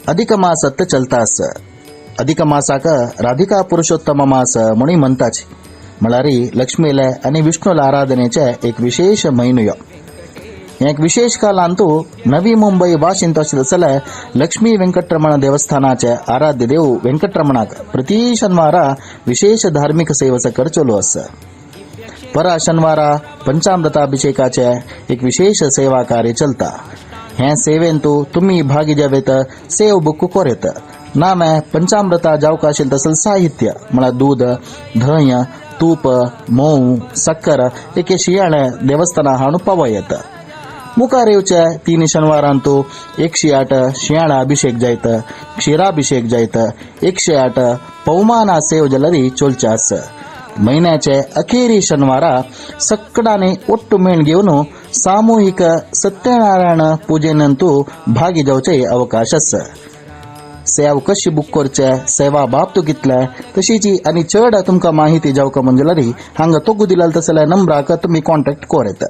अधिक मास चलता आस. अधिक मासाक राधिका पुरुषोत्तम मास म्हणून म्हणताच. म्हळ्यार लक्ष्मीले आनी विष्णूला आराधनेचे एक विशेष म्हयनो ह्यो. एक विशेष कालांतू नवी मुंबई वाशींत जाल्यार लक्ष्मी वेंकटरमण देवस्थानाचे आराध्य देव वेंकटरमणाक प्रति शनिवारा विशेष धार्मिक सेवा सकड चालू आसा. परा शनिवारा पंचामृताभिषेकाचे एक विशेष सेवा कार्य चलता. हे सेवेंतू तुम्ही भागी जावेत, सेव बुक कोरेत. नामे पंचामृता जावका आशिल्लें तसलें साहित्य म्हळ्यार दूध, धंय, तूप, मोव, साकर एके शियाळे देवस्थाना हाडून पावयत. मुखार येवचे 3 शनिवारांतू 108 शियाळा अभिषेक जायत, क्षीराभिषेक जायत, 108 पवमाना सेव जाल्यार चोलचे आस. म्हयन्याचे अखेरी शनिवारा सक्कडांनी ಒಟ್ಟು ಮೇಣ್ घेवन सामूहिक सत्यनारायण पूजेनंतू भागी जावचे अवकाश आसा. सेव कशी बुक करचे, सेवा बाबतू कितले तशीची आनी चड तुमकां माहिती जावका म्हणजे हांगा तोगू दिलाल तसल्या नंबराक तुमी कॉन्टॅक्ट कोर येता.